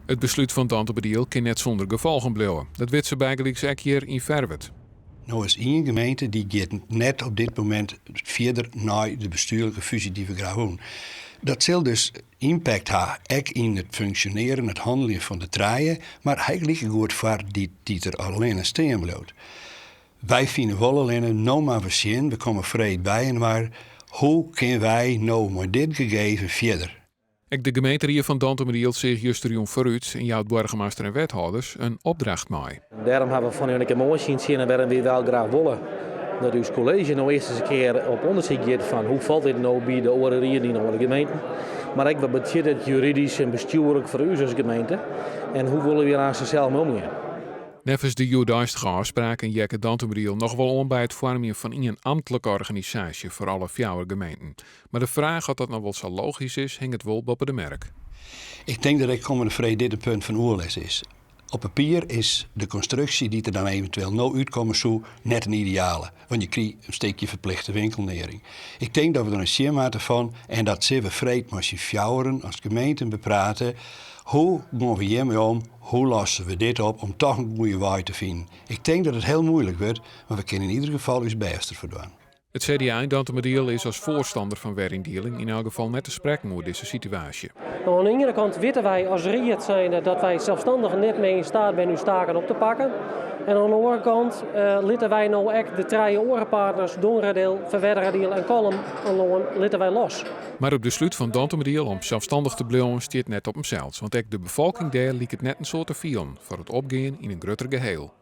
It beslút fan Dantumadiel kin net sûnder gefolgen bliuwe. Dat wit se bygelyks ek hjir yn Ferwert. No is ien gemeente dy giet net op dit momint fierder nei de bestjoerlike fúzje dy't we graach woenen. Dat sil dus impact ha, ek yn it funksjonearjen, it hanneljen fan de trije, mar ek likegoed foar dy dy't der allinne stean bliuwt. Wy fine wol allinne, no moatte we sjen, we komme freed byinoar, hoe kinne wy no mei dit gegeven fierder? Ek de gemeenterie fan Dantumadiel seach justerjûn foarút en jout boargemaster en wethâlders in opdracht mei. Dêrom hawwe we fan 'e jûn ek in moasje yntsjinne wêryn wy wel graach wolle dat ús kolleezje no earst ris in kear op ûndersyk giet fan hoe falt dit no by de oare rieden yn de oare gemeenten. Mar ek wat betsjut it juridysk en bestjoerlik foar ús as gemeente en hoe wolle wy der aanst sels mei omgean. Neffens de hjoeddeistige ôfspraken heakket Dantumadiel noch wol oan by it foarmjen fan ien amtlike organisaasje foar alle fjouwer gemeenten. Mar de fraach oft dat noch wol sa logysk is, hinget wol boppe de merk. Ik tink dat ek kommende freed dit in punt fan oerlis is. Op papier is de konstruksje dy't der dan eventueel no útkomme soe net in ideale, want je krije in stikje ferplichte winkelnering. Ik tink dat we der nei sjen moatte fan, en dat sille we freed mei syn fjouweren as gemeenten beprate, hoe gean we hjirmei om, hoe losse we dit op om toch in goede wei te finen. Ik tink dat it hiel muoilik wurdt, mar we kinne yn ieder gefal ús bêst derfoar dwaan. It CDA yn Dantumadiel is as foarstanner fan weryndieling yn elk gefal net te sprekken oer dizze situaasje. No, oan de iene kant witte wy as ried zijnde dat wy selsstannich net mear yn steat binne ús taken op te pakken. En oan de oare kant litte wy no ek de trije oare partners, Dongeradiel, Ferwerderadiel en Kollumerlân, litte wy los. Mar it beslút fan Dantumadiel om selsstannich te bliuwen stiet net op himsels, want ek de befolking dêr liket net in soad te fielen foar it opgean yn in grutter geheel.